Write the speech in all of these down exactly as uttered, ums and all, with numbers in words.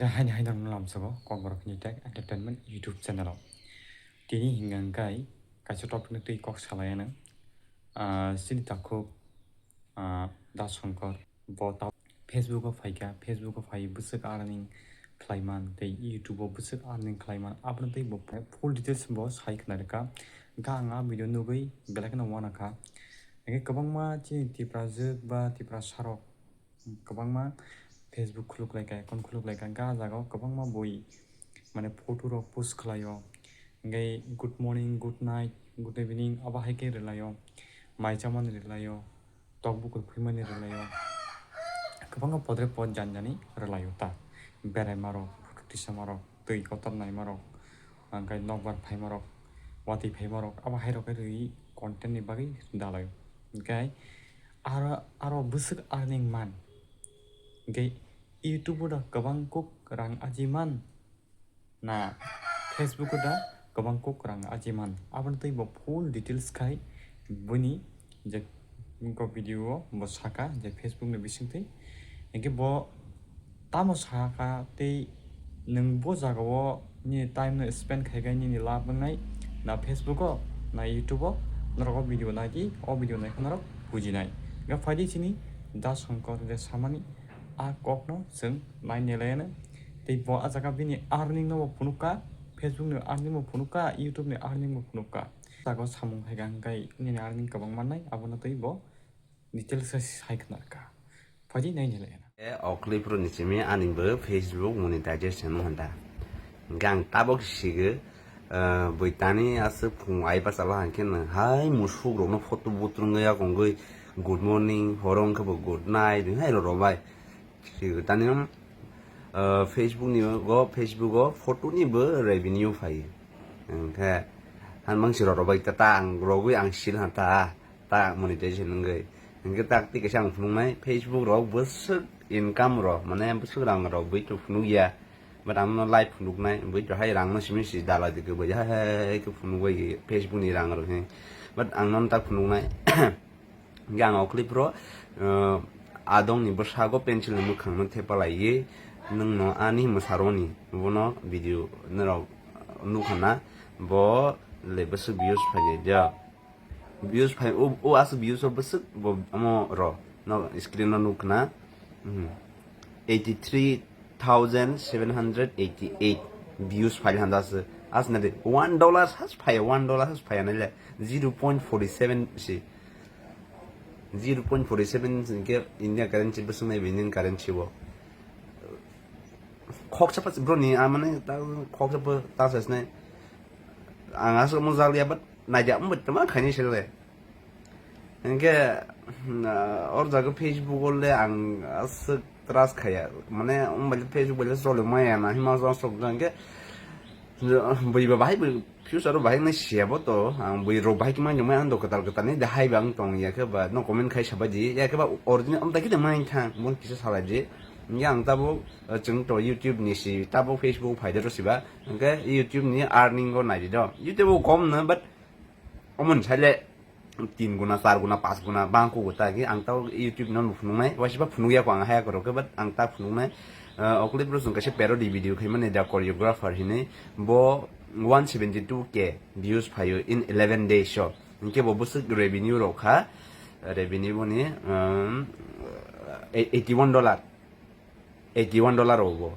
Haini haino lamsogo Kokborok ni Tech Entertainment YouTube channel o. Tini hinga hingkai kaisa topic no twi kok salai ano. Ah, chini takhuk, ah, Da Shankar bo ta Facebook o phaikha, Facebook o phai bwswk earning khlaiman tei YouTube o bwswk earning khlaiman, abono tei bo full details bo sai khna rwkha. Ga ang a video nugwi belai kheno uanakha. Hingke kwbangma chini Tiprajwk ba Tiprasarok kwbangma Facebook khuluk laikha, account khuluk laikha, ga jaga o kwbangma bui mane photo rok post khlaio, hingke good morning, good night, good evening abo hai khe rwlaio, mai chamani rwlaio, tok bukur phimani rwlaio, kwbangma podre pod janjani rwlaio ta, berai marok, photo tisa marok, twi kotor nai marok, hingke nokbar phai marok, watwi phai marok abo hai rok khe rwi content ni bagwi dalai, hingke aro, aro bwswk earning man. Hingke YouTube o da kwbang kuk rang aji man na Facebook o da kwbang kuk rang aji man, aboni tei bo full details khai bini je ko video o bo saka je Facebook ni bisingtwi. Hingke bo tamo saka tei nwng bo jaga o nini time no spend khai khai nini lab wngnai na Facebook o na YouTube o, norok o video nai di, o video nai khe norok bujinai. Ga phaidi chini Da Shankar je samani a kok no chwng nai nelai ano. Tei bo a jaga bini earning no bo phunuk kha, Facebook ni earning bo phunuk kha, YouTube ni earning bo phunuk kha. Jaga o samung hai kha hingkai nini earning kwbang mannai, abono tei bo details khe sai khna kha. Phaidi nai nelai ano. E, o clip rok ni simi ani bo Facebook monetization wng kha da. Hingke ang tabok sigo, eh, bui tani aswk phung ai bachalo hingke nang hai musuk rok no photo butrung ya kongoi good morning, horo wngkhe bo good night, hai rok rok bai. Sigo tani, eh, Facebook ni go, Facebook o photo ni bo revenue phai. Hingke han mang si rok rok bai ta, ta ang rogwi ang sil ha ta. Ta monetization wngwi. Hingke tak twi kaisa ang phunuknai, Facebook rok bwswk income rok, mane bwswk rang rok bui to phunukya. But ang no live phunuknai, bui to hai rang no simi si dalai di kwbai, hai, hai, hai, hai khe phunukbai Facebook ni rang rok he. But ang no tak phunuknai. Hingke ang o clip ro, eh, adong ni bwsago pencil ni mwkhang no thepalaiwi, nwng no ani mwsaroni, bono video norok nukha na, bo le bwswk views phaidi. Views phai, o, o aswk views o bwswk bo omo ro, no screen o nuk na. Mhm. Eighty three thousand seven hundred eighty eight views phai handa se. Asna de one dollar has phai, one dollar has phai na le zero point forty seven si. Zero point forty seven ke India currency bwswk nai Indian currency bo. Khoksa pa bro ni amane ta khoksa pa ta sa sinai. Ang aswk mojak liya, but naijak wngbai tongma khaini sele. Hingke, ah, or jaga Facebook o le ang aswk trust khaya. Mane, wngbai le Facebook bai le chole maya na, hima jang sok jang ke, bui ba bahai bui future o bahai nai siya bo to, ang bui rok bahai khe mai nung mai ang do kwtal kwtal ni de hai bang tong ya khe ba, no comment khai sabai di, ya khe ba original amta khe de mai thang, bon kisa salai di. Hingke ang tabuk, ah, chwng to YouTube ni si, tabuk Facebook phai de ro siba. Hingke YouTube ni earning go nai di do. YouTube o kom no, but omon sai le tin guna, char guna, panch guna bang kugo ta khe ang tabuk YouTube no phunuknai, waisa phunukya ko ang haya korok khe, but ang ta phunuknai. Ah, o clip rok chwng kaisa parody video khai mani da choreographer hinui, bo one seventy two K views phaio in eleven days o. Hingke bo bwswk revenue rok kha, revenue boni, um, eighty one dollar. Eighty one dollar rok bo.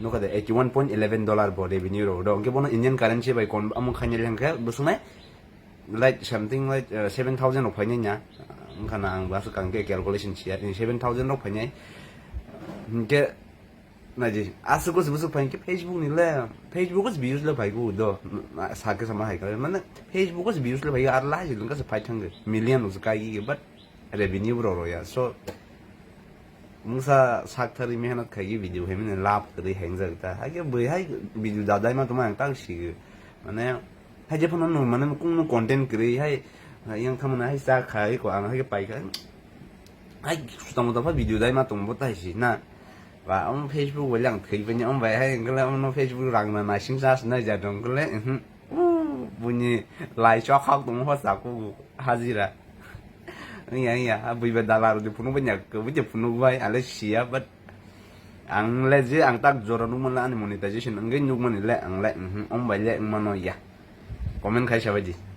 Nukha de, eighty one point eleven dollar bo revenue rok do. Hingke bono Indian currency bai kon amo khainai le hingke bwswk nai, like, something like, uh, seven thousand rok phainai nya. Wngkha na ang bo aswk ang khe calculation siya. Seven thousand rok phainai. Hingke naidi, aswk bwswk bwswk phai khe Facebook ni le, Facebook o views le phai gu do. Sa khe sama hai khe. Mane Facebook o views le phai ar lai jil wngkha se phai thang. Million rok se kai gi, but revenue bo rw ya. So, mungsa sak thari mehnat khai video hai mene lab kwrwi hai wngjak ta. Hai khe bui hai video da dai ma tongma ang tak si. Mane, hai je phano no, mane, kung no content kwrwi hai, yang thamana hai cha khai ko ang hai khe pai kha. Hai suta muta pha video dai ma tong bo tai si na. Ba, um, Facebook bai lang thwi bini, um, bai hai, ang khle, um, no Facebook rang na naising sa sinai ja dong khle, mhm. Uh, buni lai chok hak tong ho sa ku hajira. Iya, iya, a bui ba dalar di phunuk banya, ko bui phunuk bai, ale siya, but Ang le je ang tak jora nukmani le ani monetization wngwi nukmani le ang le, mhm, om bai le wngmano ya. Comment khai sabaidi.